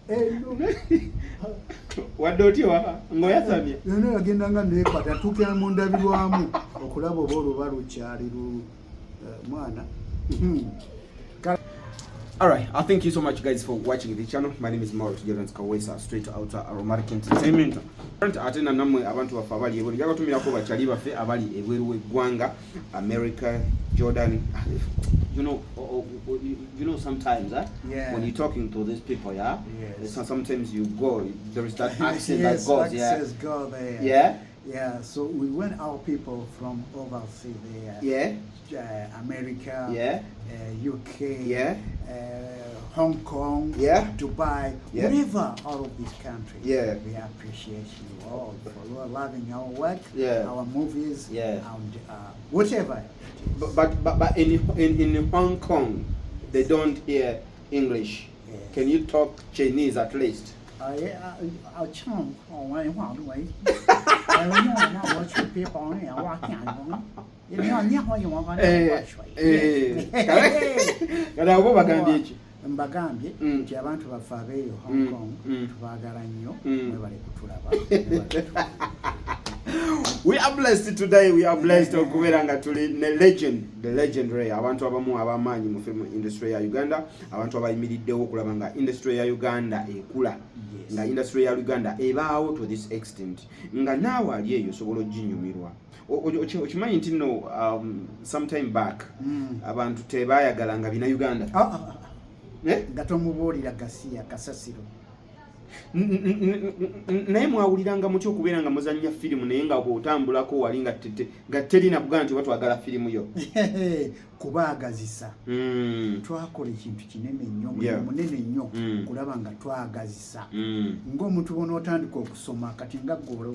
Endume. Wadde otya ng'oyasamye. Yona yagenda nga nekwata atuukira mu ndabirwamu okulaba oba oluba lukyali lu mwana. All right, I thank you so much, guys, for watching the channel. My name is Mauro Jordan Kawesa, straight out of Aromatic Entertainment. Ate na nammwe abantu baffe abali ebweru, njagala tumirako bakyali baffe abali ebweru w'eggwanga, America, Jordan. You know sometimes, eh? Yeah. When you're talking to these people, yeah, Yes. so sometimes you go, there is that accent Yes, that goes, yeah. access go there. Yeah, so we want our people from overseas there. America, UK, Hong Kong, Dubai, wherever out of this country. We appreciate you all for loving our work, our movies, and whatever it is. But in Hong Kong, they don't hear English. Yes. Can you talk Chinese at least? 哎啊啊！唱我话都喂，哎我我去别帮人，我干什你要你好我我 Eh, eh, kale abo bagambye ki? Mbagambye nti abantu baffe abeeyo Hong Kong tubaagala nnyo, mwebale kutulaba, mwebale kutulaba. We are blessed today, we are blessed okubeera nga tuli ne legend, the legendary, abantu abamu ab'amaanyi mu film industry ya Uganda, abantu abayimiriddewo okulaba nga industry ya Uganda ekula, nga industry ya Uganda ebaawo to this extent, nga naawe ali eyo osobola oginyumirwa. Okimanyi nti nno sometime back abantu tebayagalanga bina Uganda. Ah, ah, ah. Eh? Nga tomubuulira gasiya kasasiro. Naye mwawuliranga mutya okubeera nga muzannya firimu naye nga bw'otambulako wali nga nga terina kugamba nti oba twagala firimu yo? Kubaagazisa. Twakola ekintu kinene nnyo, omulimu munene nnyo kulaba nga twagazisa. Ng'omuntu bw'onootandika okusoma kati nga ggwe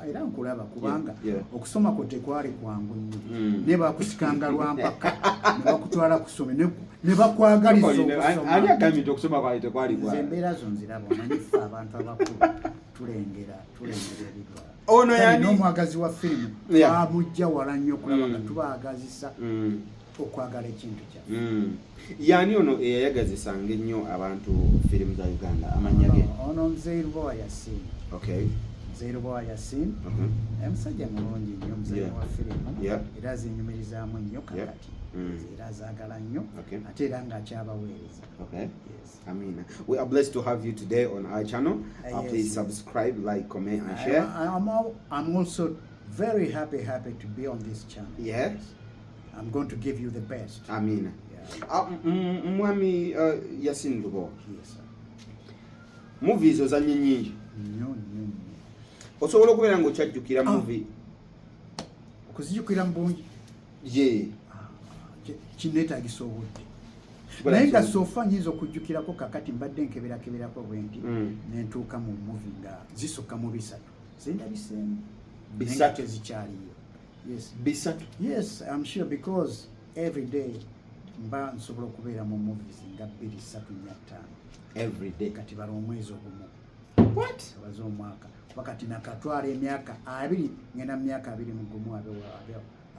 era nkulaba kubanga okusoma kwo tekwali kwangu nnyo, naye bakusikanga lwampaka ne bakutwala kusome ne bakwagaliza okusoma. Ani agambye nti okusoma kwali tekwali Nze kwa embeera zo nziraba, omanyi ffe abantu abakulu tulengera ebirwala. Ono Kale yani n'omwagazi wa firimu twamujja wala nnyo okulaba nga tubaagazisa okwagala ekintu kyaffe. Yani ono eyayagazisanga ennyo abantu firimu za Uganda, amannya ge? Ono Mzee Lubowa Yasin. Mzee Lubowa Yasin, omusajja mulungi nnyo, omuzanyi wa firimu, era azinyumirizaamu nnyo kakati. Era azaagala nnyo, ate era ng'akyabaweereza. Yes. Amina. We are blessed to have you today on our channel. Please subscribe, like, comment, and share. I'm also very happy to be on this channel. I'm going to give you the best. Amina. Yeah. Mwami Yasin Lubowa. Yes, sir. Movies ozannye nnyingi. Nnyo nnyo nnyo. Osobola okubeera ng'okyajjukira Ah. movie? Okuzijjukira mu bungi? Ye. Ah, kinneetagisa obudde. Kikola Naye nga ki? So far nyinza okujjukirako kakati mbadde nkeberakeberako bwe nti nentuuka mu movie nga zisukka mu 3 zindabiseemu. Naye nga 3? tezikyaliyo. Yes. 3? Yes, I'm sure, because every day mba nsobola okubeera mu movies nga bbiri, ssatu, nnya, ttaano. Every day. Kati bala omwezi ogumu. What? Abaze omwaka, kuba kati nakatwala emyaka 20, ngenda mu myaka 21,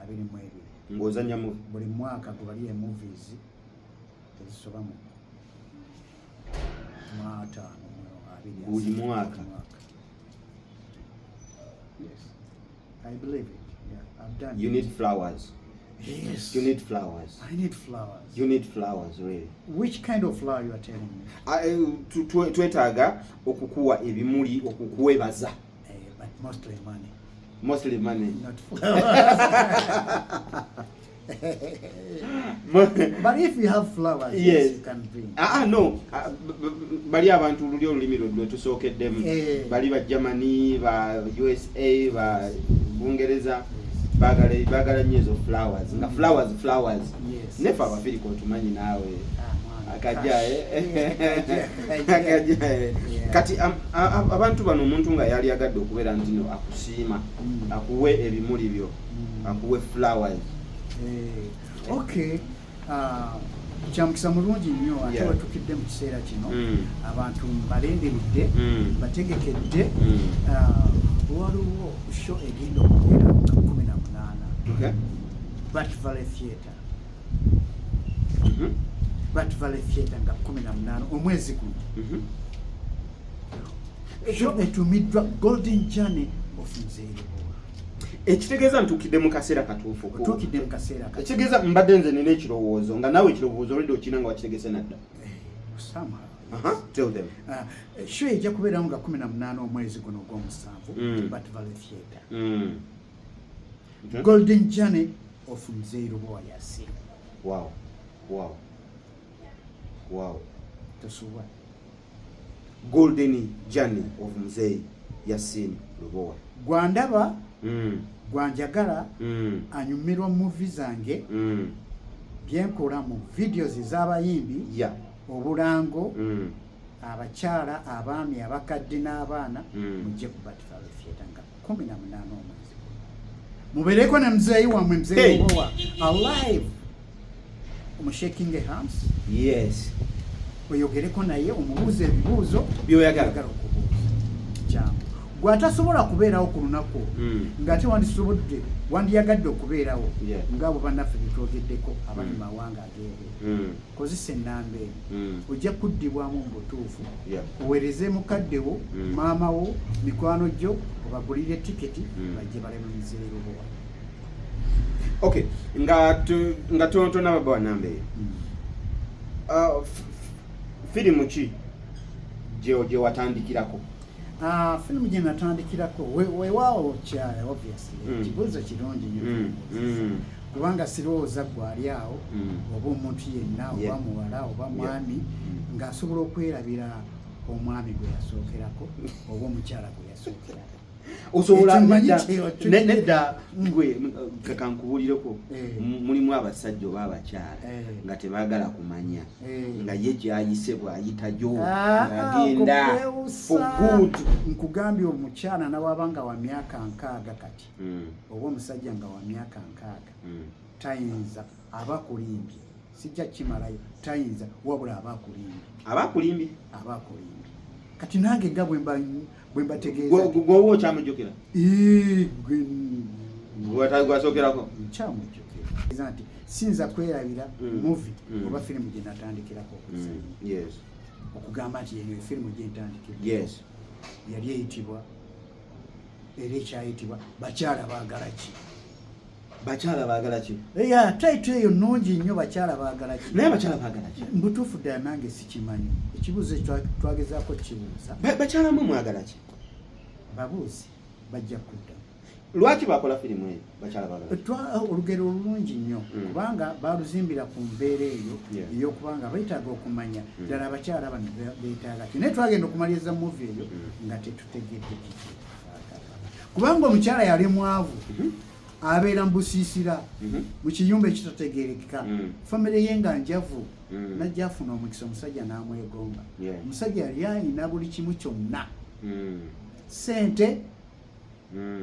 22. Ng'ozannya movie. Buli mwaka gwe bali movies ezisoba mu 50 mu 20. Buli 30, mwaka. Buli mwaka. Yes, I believe it. Yeah, I've done You it. need flowers. Yes. You need flowers. I need flowers. You need flowers, really. Which kind of flower you are telling me? Ah, twetaaga okukuwa ebimuli okukwebaza. But mostly money. Mostly money. Not flowers. But if you have flowers, yes, you can bring. Ah, ah, no. Ah, bali abantu luli olulimi lwe tusookeddemu, bali ba Germany, ba USA, ba Bungereza, baagala nnyo ezo flowers, nga flowers, flowers. Nefe abafirika otumanyi naawe. Ah, mwana, Akajja, cash. eh? Yeah, akajja, akajja. Akajja, eh. Yeah. Kati abantu bano, omuntu nga yali agadde okubeera nti no akusiima, akuwe ebimuli byo, akuwe flowers. Okay. Kyamukisa mulungi nnyo ate wetukidde mu kiseera kino, abantu mbalindiridde, bategekedde. Waliwo show egenda okubeera nga 18, Bat Valley Theatre. Bat Valley Theatre nga 18 omwezi guno. Show etumiddwa Golden Journey of Mzee Lubowa. Ekitegeeza ntuukidde mu kaseera katuufu. Otuukidde mu kaseera katuufu. Ekitegeeza mbadde nze nina ekirowoozo nga naawe ekirowoozo olidde okirina nga wakitegese nadda. Somehow. Tell them. Show ejja kubeerawo nga 18 omwezi guno ogw'omusanvu Bat Valley Theatre. Golden Journey of Mzee Lubowa Yasin. Wow. Wow. Wow. Tosubwa. Golden Journey of Mzee Yasin Lubowa. Gwandaba, gwanjagala, anyumirwa movie zange, byenkola mu videos ez'abayimbi, obulango, abakyala, abaami, abakadde n'abaana, mujje ku Bat Valley Theatre nga 18 omwezi guno. Mubeereko ne muzeeyi wammwe, Mzee Lubowa alive, omushaking hands. Oyogereko naye, omubuuze ebibuuzo By'oyagala. By'oyagala okubuuza. Jangu. Gwe atasobola kubeerawo ku lunaku olwo, ng'ate wandisobodde, wandiyagadde okubeerawo, ng'abo bannaffe betwogeddeko abali mu mawanga ag'ebweru, kozesa ennamba eno, ojja kuddibwamu mu butuufu. Oweereze mukadde wo, maama wo, mikwano gyo, obagulire tiketi, bajje balabe Mzee Lubowa. Okay, nga tonaba namba eyo. Firimu ki gye watandikirako? Firimu gye natandikirako, weewaawo kya obviously, kibuuzo kirungi nnyo ky'obuuza. Kubanga sirowooza gwe ali awo, oba omuntu yenna, oba muwala oba mwami, ng'asobola okwerabira omwami gwe yasookerako oba omukyala gwe yasookerako. Osobola Ekyo mmanyi nedda, nedda, gwe, kankubuulireko. Mulimu abasajja oba abakyala nga tebaagala kumanya, nga ye gy'ayise bw'ayitayo, ng'agenda Okukwewusa. for good. Nkugambye, omukyala nawaba nga wa myaka 60 kati, oba omusajja nga wa myaka 60, tayinza, aba akulimbye. Sijja kimalayo, tayinza, wabula aba akulimbye. Aba akulimbye? Aba akulimbye. Kati nange nga bwe mbategeeza. Gwe okyamujjukira? Ii, gwe Gwasookerako? Nkyamujjukira. Nti siyinza kwerabira movie oba firimu gye natandikirako okuzannya. Okugamba nti eno efirimu gye ntandikira. Yali eyitibwa, era ekyayitibwa Bakyala Baagala Ki? Bakyala Baagala Ki? Eya, title eyo nnungi nnyo, Bakyala Baagala Ki? Naye abakyala baagala ki? Mbutuufu ddala nange sikimanyi. Ekibuuzo ekyo twagezaako kibuuza. Bakyala mwe mwagala ki? Babuuzi bajja kuddamu. Lwaki bakola firimu eyo Bakyala Baagala Ki? Olugero olulungi nnyo, kubanga baluzimbira ku mbeera eyo ey'okubanga beetaaga okumanya ddala abakyala bano beetaaga ki. Naye twagenda okumaliriza movie eyo nga tetutegedde kiki baagala. Kubanga omukyala yali mwavu, abeera mu busiisira, mu kiyumba ekitategeerekeka, famire ye nga njavu, najja afuna omukisa, omusajja n'amwegomba. Omusajja yali ayina buli kimu kyonna, sente,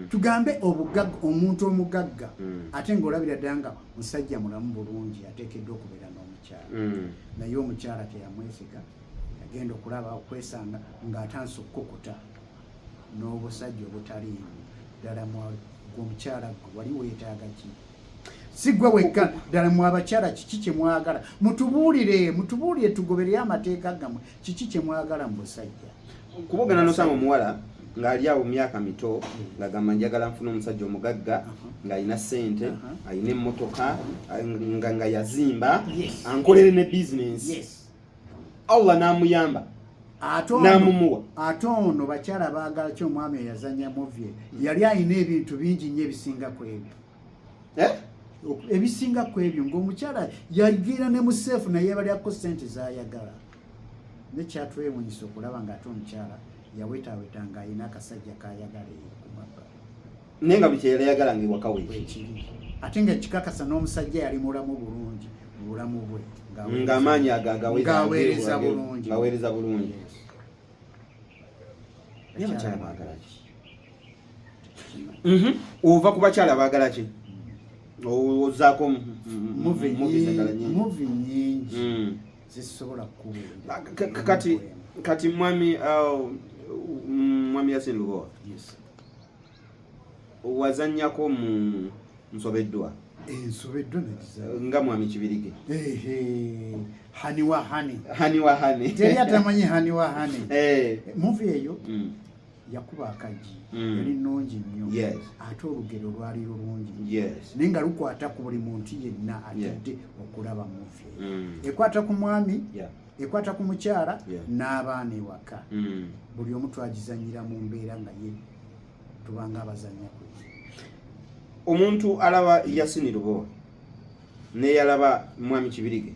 tugambe obugagga, omuntu omugagga, ate ng'olabira ddala nga musajja mulamu bulungi, ateekeddwa okubeera n'omukyala. Naye omukyala teyamwesiga, yagenda okulaba okwesanga ng'atandise okukukuta n'obusajja obutaliimu ddala. Gwe omukyala, gwe wali weetaaga ki? Si gwe wekka, ddala mwe abakyala kiki kye mwagala? Mutubuulire, mutubuulire, tugoberere amateeka gammwe. Kiki kye mwagala mu busajja? Kuba ogenda nosanga omuwala ng'ali awo myaka mito, ng'agamba njagala nfune omusajja omugagga, ng'alina ssente, alina emmotoka, nga yazimba, ankolere ne bizinensi. Allah n'amuyamba, n'amumuwa. Ate ono Bakyala Baagala Ki, omwami eyazanya movie yali alina ebintu bingi nnyo ebisinga ku ebyo. Eh? Ebisinga ku ebyo, ng'omukyala yagira ne mu safe naye balyako ssente z'ayagala. Nekyatwewunyisa okulaba ng'ate omukyala yawetaaweta ng'alina akasajja k'ayagala eyo ku mabbali. Naye nga buli kyeyali ayagala nga ewaka weekiri. Weekiri. Ate nga kikakasa n'omusajja yali mulamu bulungi mu bulamu bwe, ng'amaanyi ago agaweza, ng'aweereza bulungi. Ng'aweereza bulungi. Yes. Naye abakyala baagala ki? Ova ku Bakyala Baagala Ki, ozaako Movie movies endala nyingi. Movie nyingi zisobola kukubuulira. Kati mwami Yasin Lubowa, Yes. wazannyako mu Nsobeddwa. Ensobeddwa nagiza. Nga mwami Kibirige. Ehe, hani wa hani. Hani wa hani. Teri atamanyi hani wa hani. Movie eyo Yakuba akagi. Yali nnungi nnyo, ate olugero lwali lulungi, naye nga lukwata ku buli muntu yenna atudde okulaba movie. Ekwata ku mwami, ekwata ku mukyala n'abaana ewaka. Buli omu twagizanyira mu mbeera nga ye tubanga abazanya ku Omuntu alaba Yasini Lubowa neyalaba Mwami Kibirige,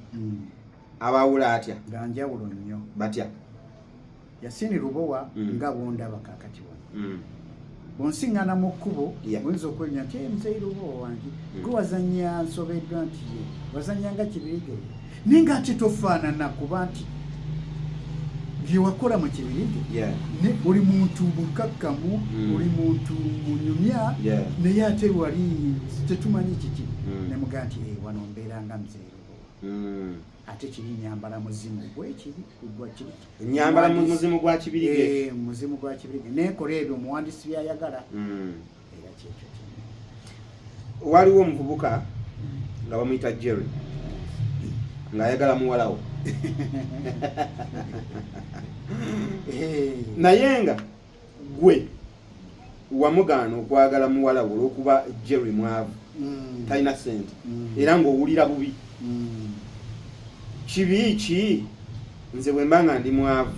abawula atya? Nga njawulo nnyo. Batya? Yasini Lubowa, nga bwondaba kakati wano, bwonsiŋŋana mu kkubo, oyinza okwenya nti, "Eh, muzeeyi Lubowa wange, gwe wazanya Nsobeddwa?" Nti ye wazanya nga Kibirige, naye ngaate tofaanana, kuba nti byewakola mu Kibirige ne oli muntu mukakkamu, oli muntu munyumya, naye ate wali tetumanyi kiki. Nemugaa nti, "Eh, wano mbeera nga muzeeyi Lubowa." Ate kiri nyambala muzimu gwekiri gwa kiri. Nyambala mu muzimu gwa Kibirige. Eh, muzimu gwa Kibirige, nekola ebyo omuwandiisi byayagala, era kyekyo kimu. Waliwo omuvubuka nga bamuyita Jerry ng'ayagala muwalawo, naye nga gwe wamugaana okwagala muwalawo olw'okuba Jerry mwavu, talina sente, era ng'owulira bubi. Kibi ki nze bwe mba nga ndi mwavu,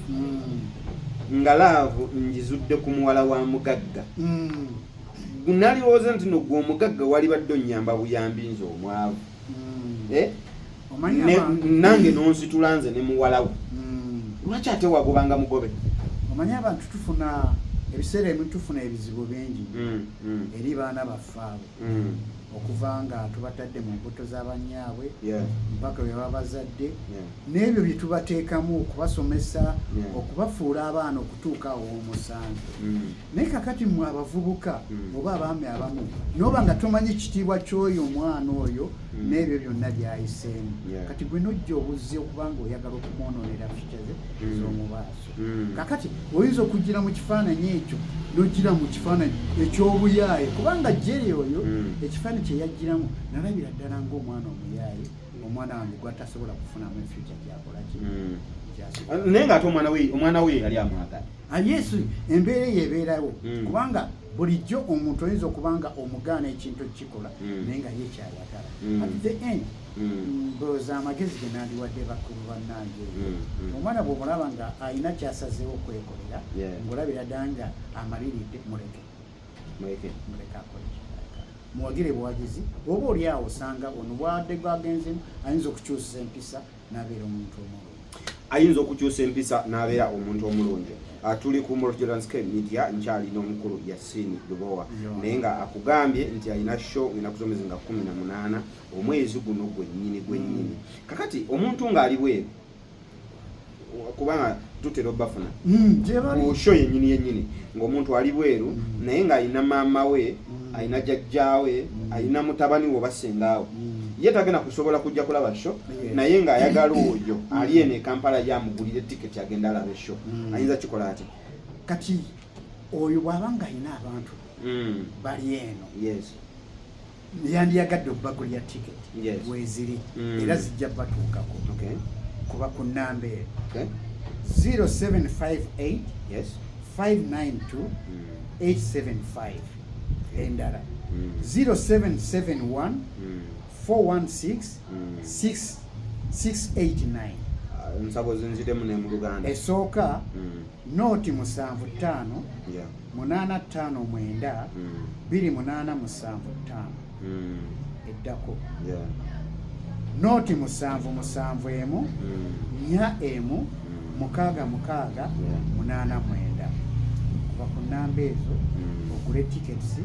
nga love ngizudde ku muwala wa mugagga, nalowooza nti no gwe omugagga walibadde onnyamba buyambi nze omwavu, Eh? Omanyi Nange nonsitula nze ne muwalawo, lwaki ate wagobanga mugobe? Omanyi abantu tufuna ebiseera ebimu tufuna ebizibu bingi eri baana baffe abo, okuva nga tubatadde mu mbuto z'abannyaabwe mpaka bwe baba bazadde, n'ebyo bye tubateekamu okubasomesa, okubafuula abaana okutuuka awo omusanvu. Naye kakati mmwe abavubuka oba abaami abamu, noba nga tomanyi kitiibwa ky'oyo omwana oyo n'ebyo byonna by'ayiseemu, kati gwe nojja obuzzi okuba nga oyagala okumwonoonera future ze ez'omu maaso. Kakati oyinza okugira mu kifaananyi ekyo, nogira mu kifaananyi eky'obuyaaye, kubanga Jerry oyo ekifaananyi kye yagiramu nalabira ddala ng'omwana omuyaaye, omwana wange gwatasobola kufunamu future gyakola ki, gyasobola. Naye ng'ate omwana we yali amwagala. Ah, yes, embeera eyo ebeerawo, kubanga bulijjo omuntu oyinza okuba nga omugaana ekintu ekikola, naye nga ye kyayagala. At the end, ndowooza amagezi ge nandiwadde bakulu bannange, omwana bw'omulaba nga alina kyasazeewo okwekolera, ng'olabira ddala nga amaliridde, muleke. Muleke. Muleke akole kyayagala, muwagire buwagizi. Oba oli awo osanga ono bwadde gwagenzemu ayinza okukyusa empisa n'abeera omuntu omulungi. Ayinza okukyusa empisa n'abeera omuntu omulungi. Tuli ku Jordan K Media, nkyalina omukulu Yasini Lubowa, naye nga akugambye nti alina show ngenda z'omwezi nga 18 omwezi guno gwennyini gwennyini. Kakati omuntu ng'ali bweru, kubanga tutera obafuna Gye bali. Ku show yennyini yennyini, ng'omuntu ali bweru, naye ng'alina maama we, alina jjajjaawe, alina mutabani we oba sengaawe, ye tagenda kusobola kujja kulaba show, naye ng'ayagala oyo ali eno e Kampala yamugulira etiketi agenda alaba eshow, ayinza kikola ati? Kati oyo bw'aba nga alina abantu bali eno, yandiyagadde okubagulira tiketi, weeziri, era zijja batuukako kuba ku nnamba ero 0758 592 875. Endala 0771 416 6 689. Ah, nsaba ozinziremu ne mu Luganda. Esooka, nooti 75 859 2875. Eddako, nooti 771 41 66 89. Kuba ku nnamba ezo ogule tickets,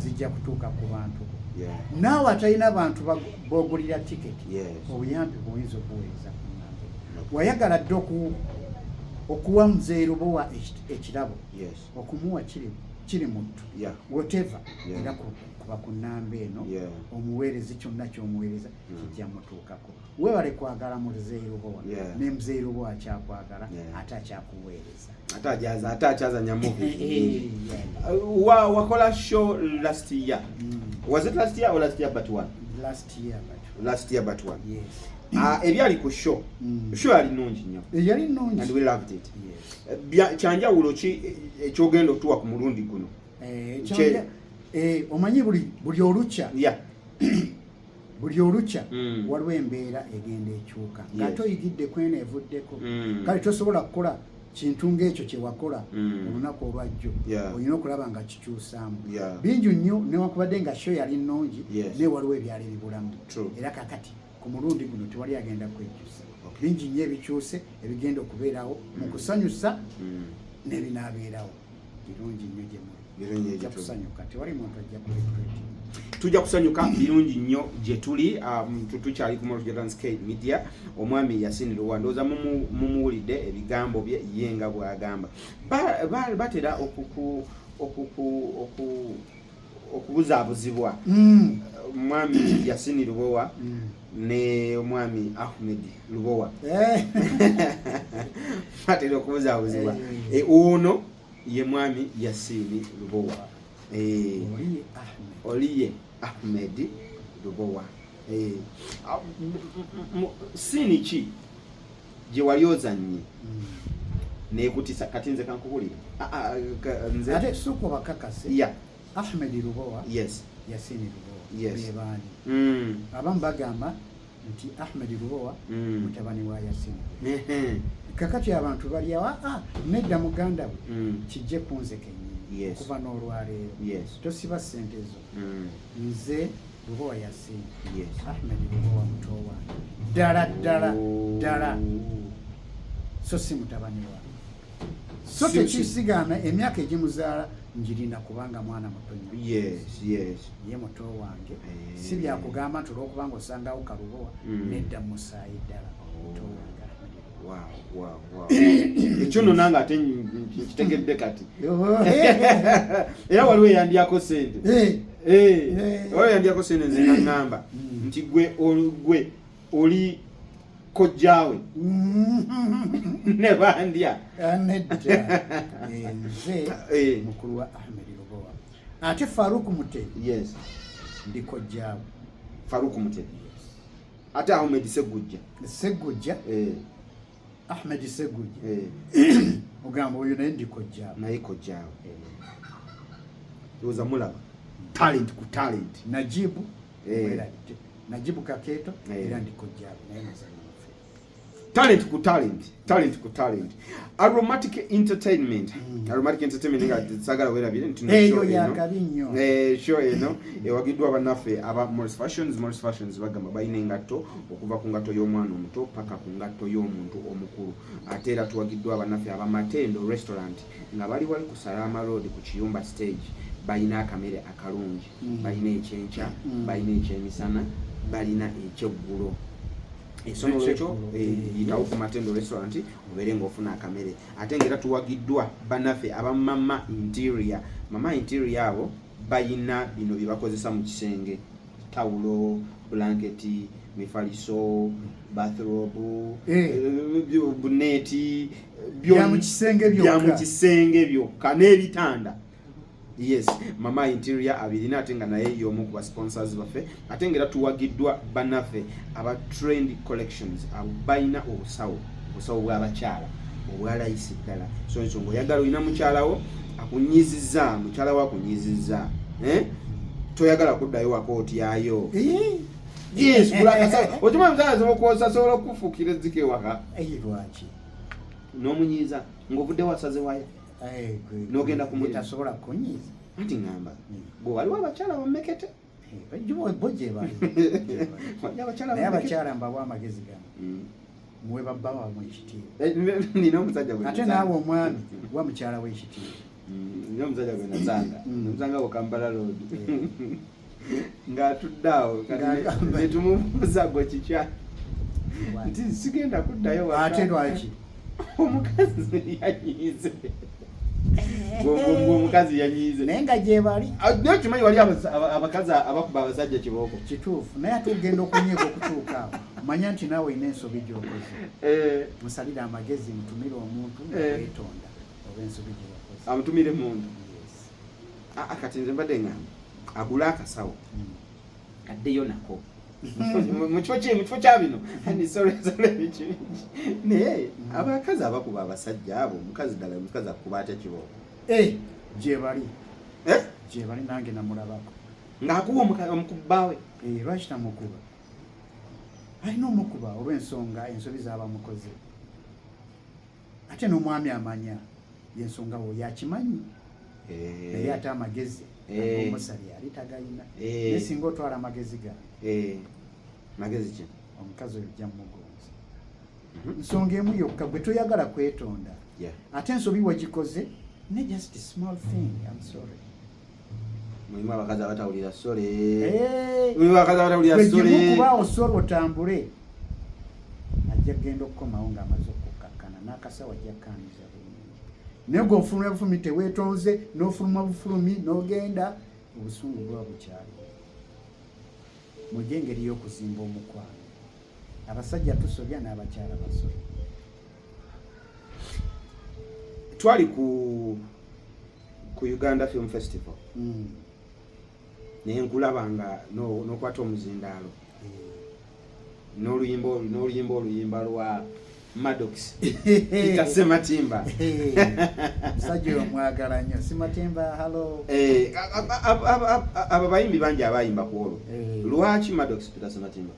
zijja kutuuka ku bantu bo. Naawe atalina bantu b'ogulira tiketi, obuyambi bwoyinza okuweereza ku nnamba eyo. Wayagala dde okuwa muzeeyi Lubowa ekirabo, okumuwa kiri muttu, whatever, era kuba ku nnamba eno, omuweerezi kyonna ky'omuweereza kijja mutuukako. Weebale kwagala muzeeyi Lubowa, ne muzeeyi Lubowa akyakwagala, ate akyakuweereza. Ate ajaza, ate akyazanya movies Eh, nyingi. Yeah. Wakola show last year. Was it last year or last year but one? Last year but Last year but one. Yes. Ebyali ku show, show yali nnungi nnyo. Yali nnungi. And we loved it. Kyanjawulo ki ekyogenda otuwa ku mulundi guno? Omanyi buli olukya, buli olukya waliwo embeera egenda ekyuka ng'ate oyigidde kweno evuddeko. Kale tosobola kukola kintu ng'ekyo kye wakola olunaku olwajjo, olina okulaba nga kikyusaamu bingi nnyo. Newankubadde nga show yali nnungi, naye waliwo ebyali bibulamu. Era kakati ku mulundi guno tewali agenda kwejjusa. Bingi nnyo ebikyuse ebigenda okubeerawo mu kusanyusa n'ebinaabeerawo birungi nnyo gye muli. Birungi. Ojja kusanyuka, tewali muntu ajja kuregret. Tujja kusanyuka, birungi nnyo gye tuli. Tukyali ku Morris Jordan K Media. Omwami Yasin Lubowa, ndowooza mumuwulidde ebigambo bye ye nga bw'agamba. Batera okubuzaabuzibwa omwami Yasin Lubowa ne omwami Ahmed Lubowa. Batera okubuzaabuzibwa. Ono ye mwami Yasini Lubowa. Oli Ahmed. Oliye Ahmed Lubowa. Scene ki gye wali ozannye nekutisa? Kati nze kankubulire. Nze Ate sooka obakakase. Ahmed Lubowa, Yasini Lubowa bebaani? Abamu bagamba nti Ahmed Lubowa mutabani wa Yasini. Kakati abantu bali awo, nedda, muganda we. Kijje kunze kennyini. Okuva n'olwaleero tosiba ssente zo. Nze Lubowa Yasini, Ahmed Lubowa muto wange ddala ddala ddala, so si mutabani wange. So tekisigaana emyaka egimuzaala njirina, kubanga mwana muto nnyo. Ye muto wange. Si byakugamba nti olwokubanga osangawo kalubowa. Nedda, musaayi ddala muto wange Ahmed. Wow. Ekyo nno nange ate nkitegedde kati. Era waliwo eyandyako sente. Waliwo eyandyako sente nze nga ŋŋamba nti gwe oli kojjaawe, ne bandya. Nedda. Nze mukulu wa Ahmed Lubowa, ate Faruk Mutebi ndi kojjaawe. Faruk Mutebi, ate Ahmed Segujja? Segujja, Ahmed Segujja, ogamba oyo naye ndi kojjaawe. Naye kojjaawe. Ndowooza mulaba talent ku talent. Najibu, mwerabidde Najibu Kakeeto. Era ndi kojjaawe naye muzanyi waffe. Talent ku talent, talent ku talent. Aromatic Entertainment, Aromatic Entertainment, nga sagala werabire nti no Eyo show eno, yakabi nnyo. Show eno ewagiddwa bannaffe aba Morris Fashions. Morris Fashions bagamba balina engatto okuva ku ngatto y'omwana omuto paka ku ngatto y'omuntu omukulu. Ate era tuwagiddwa bannaffe aba Matendo Restaurant nga bali wali ku Salama Road ku Kiyumba stage. Balina akamere akalungi, balina ekyenkya, balina ekyemisana, balina ekyeggulo. Eso nolwekyo Ekyeggulo. Yitawo ku Matendo Restaurant obeere ng'ofuna akamere. Ate nga era tuwagiddwa bannaffe aba Mama Interior. Mama Interior abo bayina bino bye bakozesa mu kisenge: tawulo, blanketi, mifaliso, bathrobe, buneeti. Bya mu kisenge Bya mu byokka. kisenge byokka n'ebitanda. Yes, Mama Interior abirina, ate nga naye y'omu ku basponsors baffe. Ate nga era tuwagiddwa bannaffe aba Trend Collections. Abo balina obusawo, obusawo bw'abakyala obwa layisi ddala. So ensonga oyagala, olina mukyalawo akunyiziza, mukyala wo akunyiziza, eh? Toyagala kuddayo waka otyayo. Yes, gula akasawo. Okimanyi omukyala asobola okwosa, asobola okufuukira ezziko ewaka. Lwaki? N'omunyiiza ng'ovudde wasaze waya. N'ogenda ku mulimu. Tasobola kukunyiiza. Anti ŋŋamba gwe waliwo abakyala bammekete. Bo gye bali. Waliwo abakyala Naye bammekete. Abakyala mbawa amagezi gano: muwe babba wammwe ekitiibwa. Nina omusajja gwe Ate nasanga. naawe omwami wa mukyala w'ekitiibwa. Nina omusajja gwe nasanga, namusanga ku Kampala Road ng'atudde awo. Kati Ng'agamba. Ne tumubuuza, gwe kikya nti sigenda kuddayo waka. Ate lwaki? Omukazi yanyiize. Omukazi yanyiize. Naye nga gye bali. Ah, naye kimanyi wali abakazi abakuba abasajja kibooko. Kituufu, naye ate ogenda okunyiiga okutuuka awo, manya nti naawe olina ensobi gy'okoze. Musalire amagezi, mutumire omuntu nga weetonda oba ensobi gye wakoze. Amutumire muntu? Yes. Ah, ah, kati nze mbadde ngamba agule akasawo addeyo nako. Mu kifo kya bino sorry, sorry, biki biki. Naye abakazi abakuba abasajja abo, omukazi ddala omukazi akuba atya kibooko? Eh, gye bali. Eh? Gye bali, nange namulabako. Ng'akuba omukubbaawe? Eh, lwaki tamukuba? Alina omukuba olw'ensonga ensobi z'aba mukoze, ate n'omwami amanya yensonga wo yakimanyi, naye ate amagezi omusali yali tagayina. Naye singa otwala amagezi gange, Magezi ki? Omukazi oyo ojja mumugonza. Nsonga emu yokka, gwe toyagala kwetonda, ate ensobi wagikoze, ne just a small thing, I'm sorry. Mulimu abakazi abatawulira sorry. Mulimu abakazi abatawulira sorry. Gwe sorry otambule, ajja kugenda okukomawo ng'amaze okukkakkana n'akasawo, ajja kukkaniriza bulungi. Naye gwe ofulumya bufulumi, teweetonze, n'ofuluma bufulumi n'ogenda, obusungu buba bukyali. Mujje engeri y'okuzimba omukwano. Abasajja tusobya, n'abakyala basobya. Twali ku Uganda Film Festival, naye nkulaba nga n'okwata omuzindaalo n'oluyimba oluyimba lwa Maddox Peter Sematimba. Musajja oyo mwagala nnyo, Sematimba, hello. Eh, abo bayimbi bangi abayimba ku olwo. Lwaki Maddox Peter Sematimba?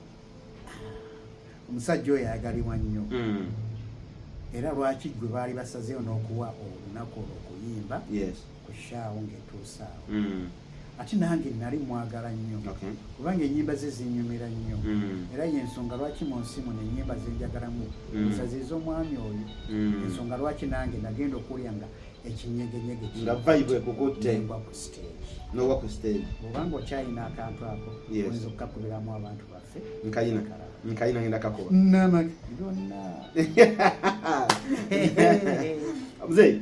Omusajja oyo ayagalibwa nnyo. Era lwaki gwe baali basazeewo n'okuwa olunaku olwo okuyimba ku shaawo ng'etuusaawo. Ate nange nali mwagala nnyo, kubanga ennyimba ze zinyumira nnyo. Era yensonga lwaki mu nsi muno ennyimba zenjagalamu nsazi ez'omwami oyo. Ensonga lwaki nange nagenda okuwulira nga ekinyegenyege nga vibe ekukutte, ngwa ku stage. N'ogwa ku stage. Bw'obanga okyalina akantu ako, oyinza okukakubiramu abantu baffe. Nkayina, nkayina, ngenda kakuba. Nama byonna. Mzee,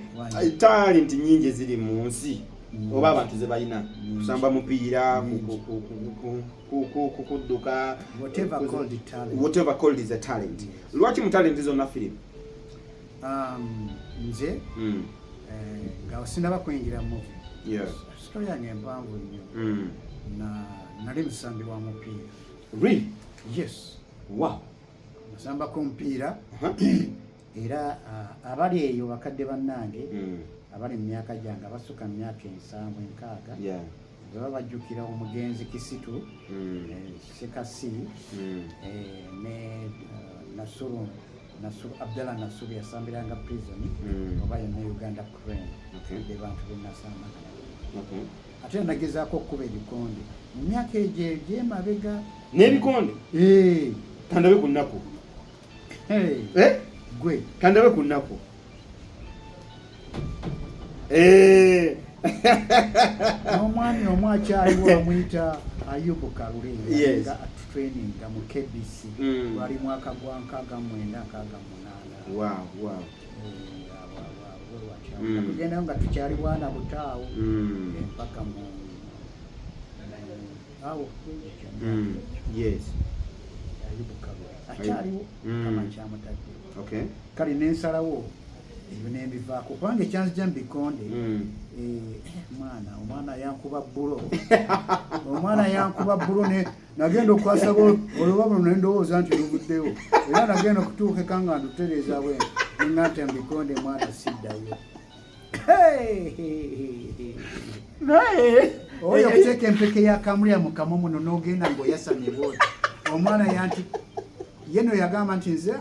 talent nyingi eziri mu nsi oba abantu ze balina, kusamba mupiira, kudduka, whatever called talent. Whatever called is a talent. Lwaki mu talent zonna film? Nze nga sinaba kuyingira movie, story yange empanvu nnyo. Na nali musambi wa mupiira. Really? Yes. Nasambako omupiira. Era abali eyo bakadde bannange abali mu myaka gyange, abasukka mu myaka 70, 60, baba bajjukira omugenzi Kisitu, Sekasi, ne Nasuru, Nasuru Abdallah Nasuru, yasambiranga Prison oba yonna Uganda Crane. Be bantu benasambanga nabo. Ate nagezaako okukuba ebikonde mu myaka egyo egyemabega. N'ebikonde? Eh. Kandabe ku nnaku. Hey, Eh? gwe. Kandabe ku nnaku. Eh. N'omwami omu akyaliwo bamuyita Ayubu Kalule, nga atutraininga mu KBC. Lwali mwaka gwa 69, 68. Tugendayo nga tukyali bwana butaawo, mpaka mu awo. Ayubu Kalule akyaliwo, kama kyamutadde. Kale nensalawo ebyo nembivaako, kubanga ekyanzija mu bikonde, mwana, omwana yankuba blow, omwana yankuba blow, ne nagenda okukwasa oluba luno nendowooza nti luvuddewo, era nagenda okutuukeka nga ndutereeza bwe ninga nti mbikonde, mwana, siddayo. Naye oyo okuteeka empeke ya kamulya mu kamwa muno n'ogenda ng'oyasamye bwoti, omwana yanti ye no yagamba nti nze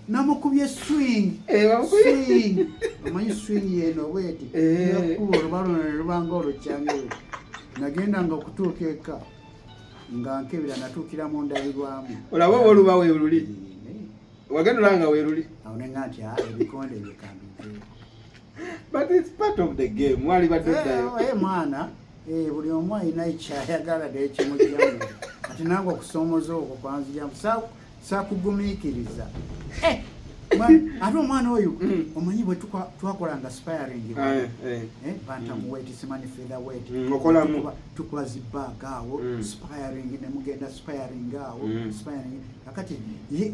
namukubye swing. Eh, Swing, omanyi swing yeno bweti? Nakuba oluba luno ne lubanga olukyange. Nagenda nga okutuuka eka nga nkebera, natuukira mu ndabirwamu. Olaba oba oluba weeruli, wagenda olaba nga weeruli. Awo nenga nti, "Ah, ebikonde byekambiveeko." But it's part of the game, wali badde oddayo. Mwana, buli omu alina ekyayagala naye kimugjamu. Ati nange okusoomoza okwo kwanzijamu, saakugumiikiriza. Ate omwana oyo, omanyi bwe twakolanga sparring, bantam weight, simanyi feather weight, Okolamu. Tukuba zibaaga awo, sparring, nemugenda sparring awo, sparring. Kakati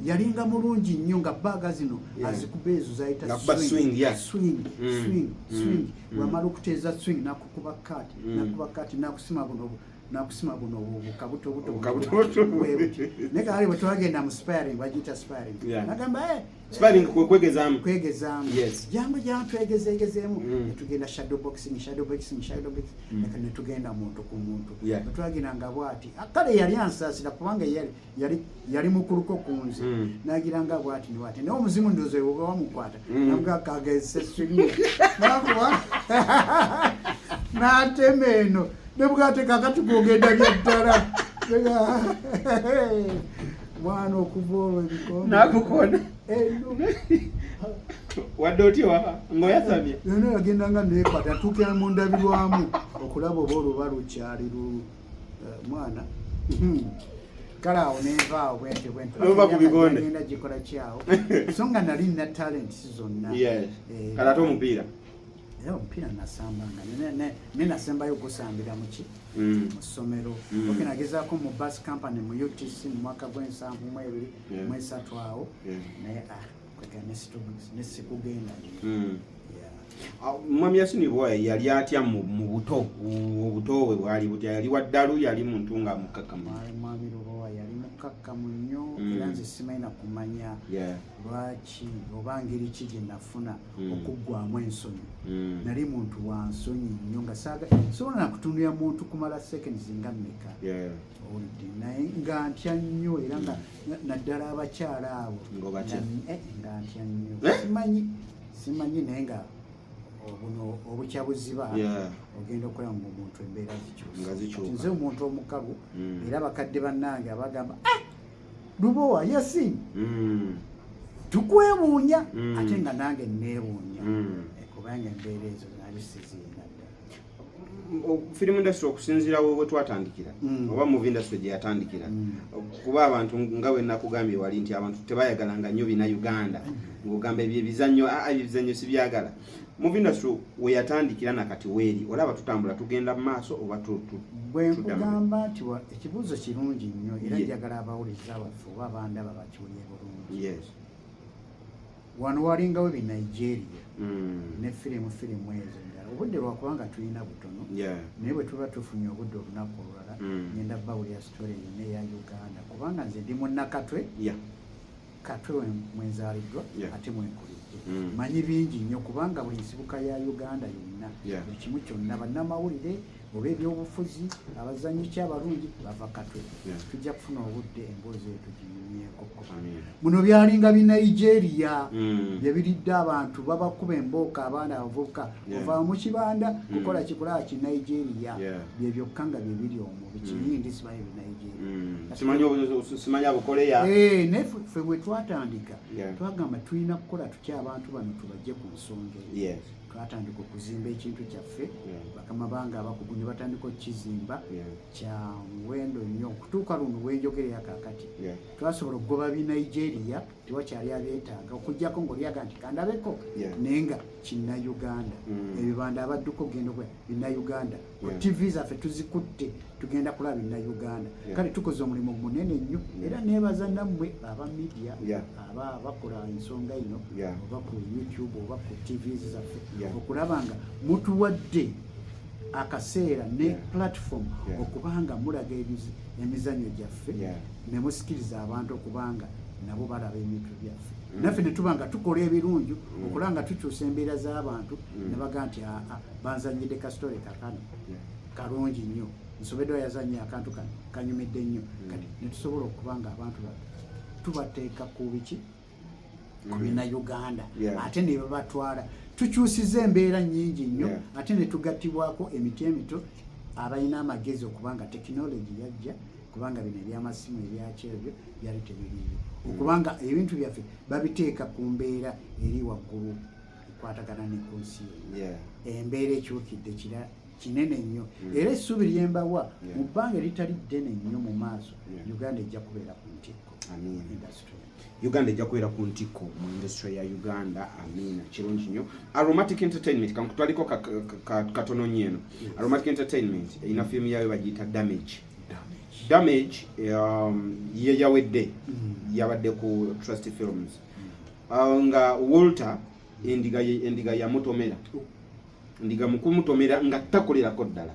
yalinga mulungi nnyo nga baaga zino azikuba ezo zayita Ngakuba swing, yeah. Swing, swing, swing. Bwamala okuteeza swing, nakukuba cut, nakuba cut, nakusima buno. Nakusima buno obukabuto buto. Obukabuto. Naye kale bwe twagenda mu sparring, bagiyita sparring, nagamba, "Eh, Sparring kwe kwegezaamu. Kwegezaamu. Jangu, jangu twegezeegezeemu." Netugenda shadow boxing, shadow boxing, shadow boxing. Netugenda muntu ku muntu. Bwe twagenda nga bwati, ah, kale yali ansaasira kubanga yali mukuluko ku nze. Nagira nga bwati ne bwati, naye omuzimu ndowooza oba wamukwata. Namuga kagezese swingi, nakuba n'atema eno nebwate, kakati gwogenda byaddala mwana, okuva olwo ebikombe Nakukona. Eno. Wadde otya waba ng'oyasamye? Yona yagendanga nekwata, atuukira mu ndabirwamu okulaba oba oluba lukyali lu mwana. Kale awo nenvaawo bwentyo bwentyo. N'ova ku bikonde. Ngenda gikola kyawo, so nga nali nina talents zonna. Kale ate omupiira? Era omupiira nasambanga, ne nasembayo ogusambira muki? Mu ssomero. Ok, nagezaako mu bus company mu UTC mu mwaka gw'72 mu esatu awo. Naye ah, kweka nesikugenda nnyo. Yeah. Ah, Mwami Yasini Lubowa yali atya mu buto? Obuto bwe bwali butya? Yali waddalu? Yali muntu nga mukkakkamu? Mwami Lubowa yali mukkakkamu nnyo. Era nze simanyi na kumanya lwaki oba ngeri ki gye nafuna okuggwamu ensonyi. Nali muntu wa nsonyi nnyo, nga saaga sobola nakutunulira muntu kumala seconds nga mmeka. Owulidde? Naye nga ntya nnyo, era nga naddala abakyala abo. Ng'obatya? Nga ntya nnyo. Eh? Simanyi, naye nga obuno obukya buziba. Ogenda okulaba nga omuntu embeera zikyusa. Nga zikyuka. Kati nze omuntu omukalu, era bakadde bannange abagamba, "Ah, Lubowa Yasin, tukwewuunya." Ate nga nange neewuunya. Kubanga embeera ezo nali sizirina ddala. Film industry, okusinziira we twatandikira, oba movie industry gye yatandikira, kuba abantu, nga bwe nakugambye wali nti abantu tebayagalanga nnyo bina Uganda, ng'ogamba ebyo ebizannyo, aa, ebyo ebizannyo sibyagala. Movie industry we yatandikira nakati weeri, olaba tutambula tugenda mu maaso oba Bwe tudda mabega? Nkugamba nti ekibuuzo kirungi nnyo, era njagala abawuliza baffe oba abandaba bakiwulye bulungi. Wano walingawo Binigeria ne firimu ezo endala. Obudde lwakubanga tulina butono, naye bwe tuba tufunye obudde olunaku olulala, ngenda bawulira story yonna eya Uganda, kubanga nze ndi munnakatwe. Katwe mwenzaaliddwa, ate mwenkulidde. Manyi bingi nnyo, kubanga buli nsibuka ya Uganda yonna, buli kimu kyonna, bannamawulire oba ebyobufuzi, abazanyi ki abalungi bava Katwe. Tujja kufuna obudde emboozi eyo tuginyumyekoko. Amiina. Muno byalinga Binigeria byebiridde abantu, babakuba embooka, abaana abavubuka. Ova mu kibanda kukola kikola Kinigeria, bye byokka nga byebiri omwo, bikiyindi, simanyi Binigeria. Simanyi abukoleya. Eh, naye ffe bwe twatandika, twagamba tulina kukola tutya abantu bano tubajje ku nsonga eyo. Twatandika okuzimba ekintu kyaffe. Bakama bange abakugu ne batandika okukizimba. Kya muwendo nnyo okutuuka luno wenjogerera kaakati. Twasobola okugoba Binigeria, tewakyali abeetaaga okugjako ng'olyaga nti kandabeko. Naye nga Kinnayuganda, ebibanda abadduka okugenda okuba Binnayuganda ku TV zaffe tuzikutte, tugenda kulaba Binnayuganda. Kale tukoze omulimu munene nnyo, era neebaza nammwe aba media, aba bakola ensonga ino, oba ku YouTube oba ku TVs zaffe, okulaba nga mutuwadde akaseera ne platform okubanga mulaga emizannyo gyaffe, ne musikiriza abantu okubanga nabo balaba ebintu byaffe. Naffe ne tuba nga tukola ebirungi, okulaba nga tukyusa embeera z'abantu, ne baga nti, "Aa, banzanyidde ka story kakano kalungi nnyo, nsobeddwa yazanye akantu kano kanyumidde nnyo." Kati ne tusobola okuba nga abantu bano tubateeka ku biki, ku Bannayuganda, ate ne babatwala. Tukyusiza embeera nnyingi nnyo. Ate ne tugattibwako emiti emito abalina amagezi, okubanga tekinologi yajja, kubanga bino ebyamasimu ebyakyebyo byali tebiriiyo, okubanga ebintu byaffe babiteeka ku mbeera eri waggulu ekwatagana ne ku nsi yonna. Embeera ekyukidde kira kinene nnyo, era essuubi lyembawa, mu bbanga eritali ddene nnyo mu maaso, Uganda ejja kubeera ku ntikko Amiina. industry. Uganda ejja kubeera ku ntikko mu industry ya Uganda. Amiina, kirungi nnyo. Aromatic Entertainment, kankutwaliko katono nnyo eno. Aromatic Entertainment erina firimu yayo bagiyita Damage. Damage ye yawedde, yabadde ku Trust Films. Nga Walter endiga, endiga yamutomera, ndiga mukumutomera nga takolerako ddala.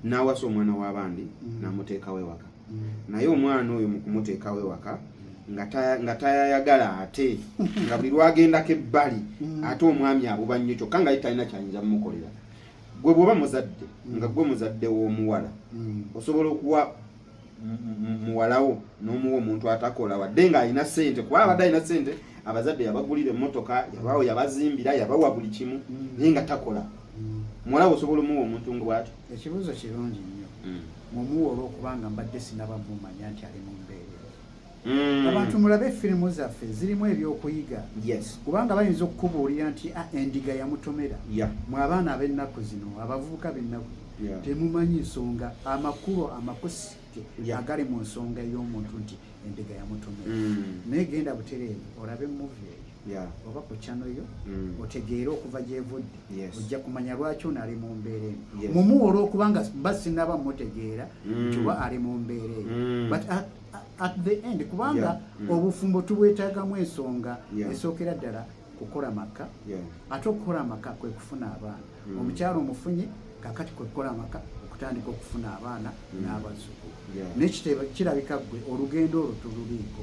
N'awasa omwana w'abandi, n'amuteekawo ewaka. Naye omwana oyo mu kumuteekawo ewaka nga tayayagala, ate nga buli lwagendako ebbali ate omwami abuba nnyo, kyokka nga ye talina kyayinza mumukolera. Gwe bw'oba muzadde, nga gwe muzadde w'omuwala, osobola okuwa muwalawo n'omuwa omuntu atakola, wadde ng'alina ssente, kuba abadde alina ssente, abazadde yabagulira emmotoka, yabawo, yabazimbira, yabawa buli kimu, naye nga takola? Muwalawo osobola omuwa omuntu nga bw'atyo? Ekibuuzo kirungi nnyo. Mumuwa olw'okubanga mbadde sinaba mumanya nti ali mu mbeera eyo. Abantu mulabe firimu zaffe, zirimu ebyokuyiga. Kubanga bayinza okukubuulira nti, "Ah, endiga yamutomera." Mwe abaana ab'ennaku zino, abavubuka b'ennaku, temumanyi nsonga, amakulu amakusike agali mu nsonga ey'omuntu nti endiga yamutomera. Naye genda butereevu olabe movie eyo oba ku channel yo, otegeere okuva gyevudde. Ojja kumanya lwaki ono ali mu mbeera eno. Mumuwa olw'okubanga mba sinaba mutegeera nti oba ali mu mbeera eyo. But at the end, kubanga obufumbo tubwetaagamu ensonga esookera ddala kukola maka. Ate okukola amaka kwe kufuna abaana. Omukyalo omufunye, kakati kwe kukola amaka, okutandika okufuna abaana n'abazzukulu. Nekiteba kirabika ggwe olugendo olwo tululiiko,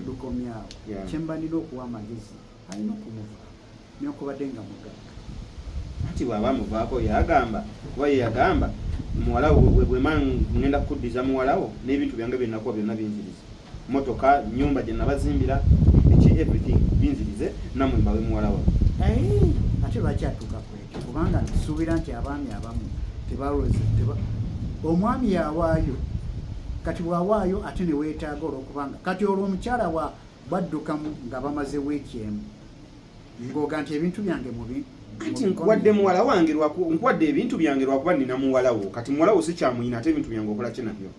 lukomyawo. Kyemba nina okuwa amagezi, alina okumuvaako newankubadde nga mugagga. Ati bw'aba amuvaako, yagamba, kuba ye yagamba muwala we, bwema ngenda kukuddiza muwalawo n'ebintu byange byenakuwa byonna binzirize, motoka, nyumba gye nabazimbira, eki, everything binzirize, nammwe mbawe muwala wawe. Ate lwaki atuuka ku ekyo? Kubanga nsuubira nti abaami abamu tebalowooza omwami yawaayo. Kati bw'awaayo ate ne weetaaga, olw'okubanga kati olwo omukyala wa baddukamu nga bamaze wiiki emu, ng'oga nti ebintu byange mubi. Anti nkuwadde muwala wange, nkuwadde ebintu byange lwakuba nina muwala wo. Kati muwala wo sikyamuyina, ate ebintu byange okola ki nabyo?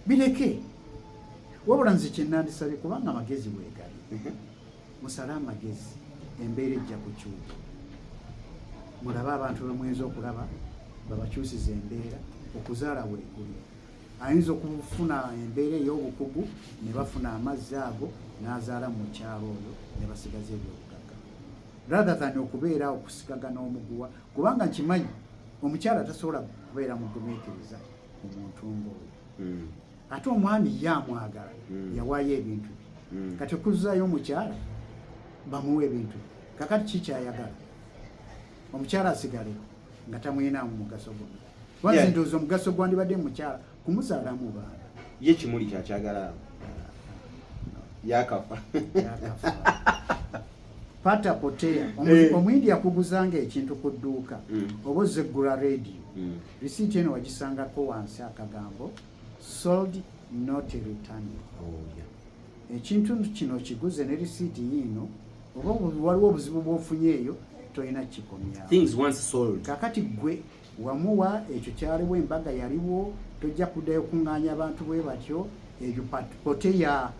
Bireke. Wabula nze kyenandisabye, kubanga amagezi weegali, musale amagezi, embeera ejja kukyuka. Mulabe abantu bemuyinza okulaba babakyusiza embeera. Okuzaala weekuli, ayinza okufuna embeera ey'obukugu ne bafuna amazzi ago n'azaala mu mukyalo oyo ne basigaza ebyobugagga, rather than okubeera okusigagana omuguwa, kubanga nkimanyi omukyala tasobola kubeera mugumiikiriza ku muntu ng'oyo. Ate omwami ye amwagala, yawaayo ebintu bye. Kati okuzaayo omukyala bamuwa ebintu bye, kakati kikyayagala omukyala asigale nga tamuyinaamu mugaso gwonna? Lwazi ndowooza omugaso gwandibadde mukyala kumuzaalamu baana. Ye kimuli kyakyagala awo yakafa. Yakafa. Pata potea. Omuyindi yakuguzanga ekintu ku dduuka, oba ozze ggula rediyo, risiiti eno wagisangako wansi akagambo "sold, not returning". Oh, yeah. Ekintu kino okiguze ne risiiti yiino, oba waliwo obuzibu bw'ofunye eyo, tolina kikomyawo. Things once sold. Kakati gwe wamuwa ekyo kyaliwo, embaga yaliwo, tojja kuddayo kuŋŋaanya abantu bwe batyo. Eyo poteya,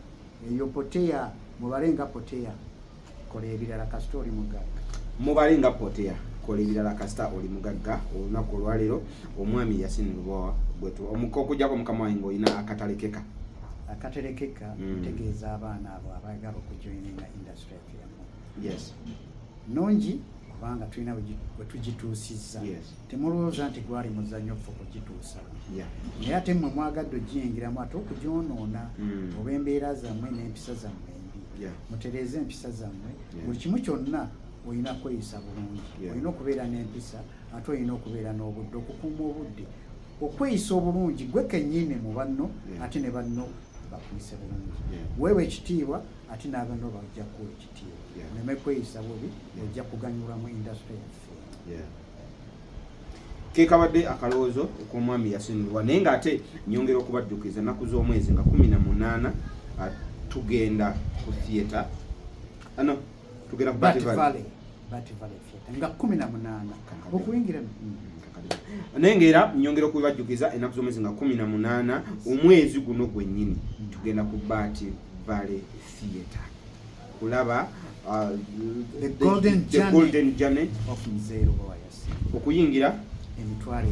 eyo poteya, mubale nga poteya, kola ebirala kasita oli mugagga. Mubale nga poteya, kola ebirala kasita oli mugagga. Olunaku olwaleero omwami Yasin Lubowa gwetu okujjako mukama wange ng'olina akatalekeka. Akaterekeka? Ntegeeza abaana abo abaagala okujoininga industry yaffe yamu. Nungi, kubanga tulina we tugituusizza. Temulowooza nti gwali muzannyo ffe okugituusa, naye ate mmwe mwagadde ogiyingiramu ate okugyonoona oba embeera zammwe n'empisa zammwe embi. Mutereeze empisa zammwe. Buli kimu kyonna olina kweyisa bulungi, olina okubeera n'empisa, ate olina okubeera n'obudde, okukuuma obudde, okweyisa obulungi gwe kennyini mu banno, ate ne banno bakuyise bulungi. Weewa ekitiibwa, ate n'abanno bajja kuwa ekitiibwa. Oleme kweyisa bubi, ojja kuganyulwa mu industry yaffe. Yeah. Ke kabadde akalowoozo k'omwami Yasin Lubowa. Naye ng'ate nyongera okubajjukiza, ennaku z'omwezi nga 18, tugenda ku theatre ano, tugenda ku Bat Bat Valley. Valley, Bat Valley Theatre nga 18 okuyingira. Naye ngaera nyongera okubajjukiza, ennaku z'omwezi nga 18 omwezi guno gwennyini, tugenda ku Bat Valley Theatre kulaba The Golden The Journey. Golden Journey of Mzee Lubowa Yasin. Okuyingira 20,000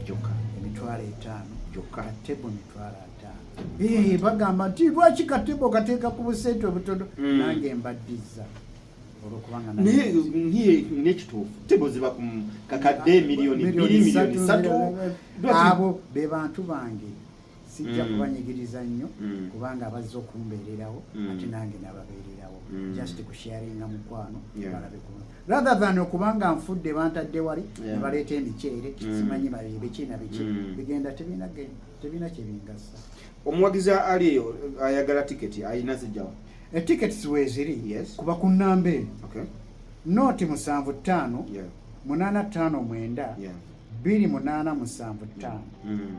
gyokka. 50,000 Gyokka. Katebo 50,000. Bagamba nti lwaki katebo kateeka ku busente obutono? Nange mbaddiza. Olwokubanga Naye nekituufu, table ziba ku kakadde, miliyoni 2, miliyoni 3. Abo be bantu bange, sijja kubanyigiriza nnyo, kubanga abazze okumbeererawo, ate nange nababeererawo, just kusharinga mukwano, balabe ku rather than okubanga nfudde bantadde wali, ne baleeta emiceere, simanyi biki na biki, bigenda tebirina kyebingasa. Omuwagizi ali eyo ayagala tiketi ayina zijjawa? Etickets weeziri, kuba ku nnamba eno: nooti 75, 859, 2875.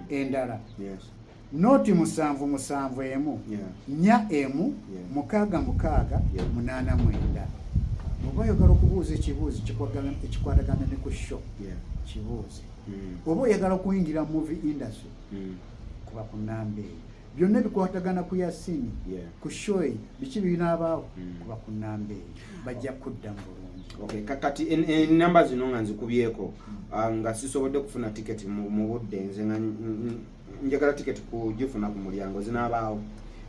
Endala, nooti 771, 41, 66, 89. Bw'oba oyagala okubuuza ekibuuzo ekikwatagana ne ku show, kibuuze. Oba oyagala okuyingira movie industry, kuba ku nnamba eyo. Byonna ebikwatagana ku Yasini, ku show eyo, biki binaabaawo, kuba ku nnamba eyo, bajja kuddamu bulungi. Okay, kakati enamba zino nga nzikubyeko, nga sisobodde kufuna tiketi mu budde, nze nga njagala tiketi kugifuna ku mulyango, zinaabaawo?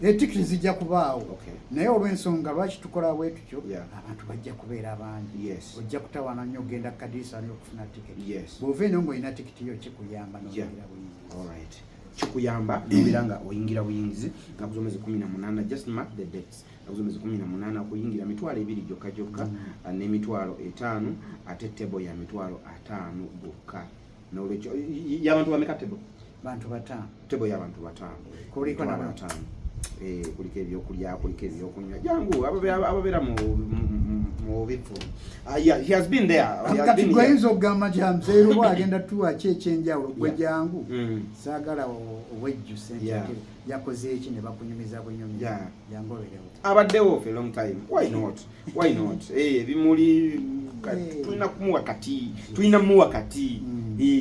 Etikiti zijja kubaawo, naye olw'ensonga lwaki tukola bwe tutyo, abantu bajja kubeera bangi, ojja kutawaana nnyo ogenda kukadiisa ali okufuna tiketi. Bw'ova eno ng'olina tikiti yo, kikuyamba n'oyingira buyingizi. Alright, kikuyamba nobeera nga oyingira buyingizi naku z'omwezi 18. Just mark the dates, naku z'omwezi 18, okuyingira 20,000 gyokka gyokka, n'emitwalo 50, ate table ya 50,000 gwokka. Nolwekyo y'abantu bameka table? Bantu 5. Table y'abantu 5. Kuliko Mitwalo 50. Kuliko ebyokulya, kuliko ebyokunywa. Jangu ababeera mu bifo. Yeah, he has been there. He has Kati been gwe here. oyinza okugamba nti amuzeerubo agenda tuwa ki ekyenjawulo? Gwe jangu, saagala owejjuse nti ate yakoze eki, ne bakunyumiza bunyumiza. Jangu obeerewo. Abaddewo for a long time. Why not? Why not? Ebimuli tulina kumuwa kati, tulina muwa kati.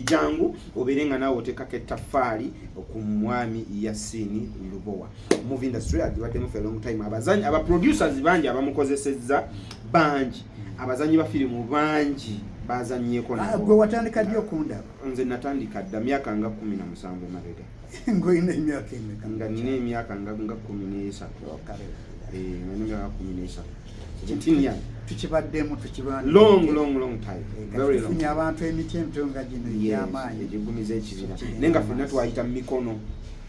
Jangu obeere nga naawe oteekako ettaffaali ku mwami Yasini Lubowa. Movie industry agibaddemu for a long time. Abazanyi, aba producers bangi abamukozesezza bangi, abazanyi ba firimu bangi bazanyeeko nabo. Gwe watandika ddi okundaba? Nze natandika dda myaka nga 17 emabega. Ng'olina emyaka emeka? Nga nina emyaka nga 13. Oh, kale. Nga nina emyaka 13, 17 years. Tukibaddemu, tukirwanidde. Long, long, long time. Very long. Tufunye abantu emiti emito nga gino egy'amaanyi. Egigumiza ekibira. Kigenda Naye nga ffenna maaso. twayita mu mikono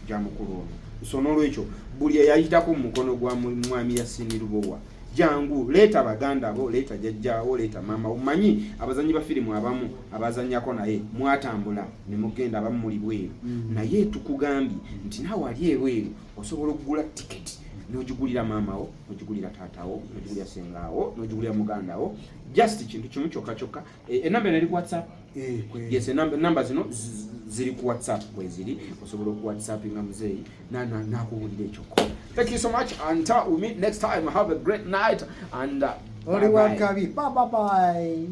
gya mukulu ono. So n'olwekyo buli eyayitako mu mukono gwa mwami Yasini Lubowa, jangu, leeta baganda bo, leeta jjajjaawo, leeta maama wo. Manyi abazanyi ba firimu abamu abazannyako naye mwatambula ne mugenda, abamu muli bweru, naye tukugambye nti naawe ali ebweru osobola okugula tiketi n'ogigulira maama wo, n'ogigulira taata wo, n'ogigulira sengaawo, n'ogigulira muganda wo. Just kintu kimu kyokka kyokka. Enamba eno eri ku WhatsApp? Yes, enamba zino ziri ku WhatsApp, kweziri, osobola oku WhatsAppinga muzeeyi nakubuulira ekyokukola. Thank you so much. Until we meet next time, have a great night and Oli bye bye. wakabi. Bye bye bye.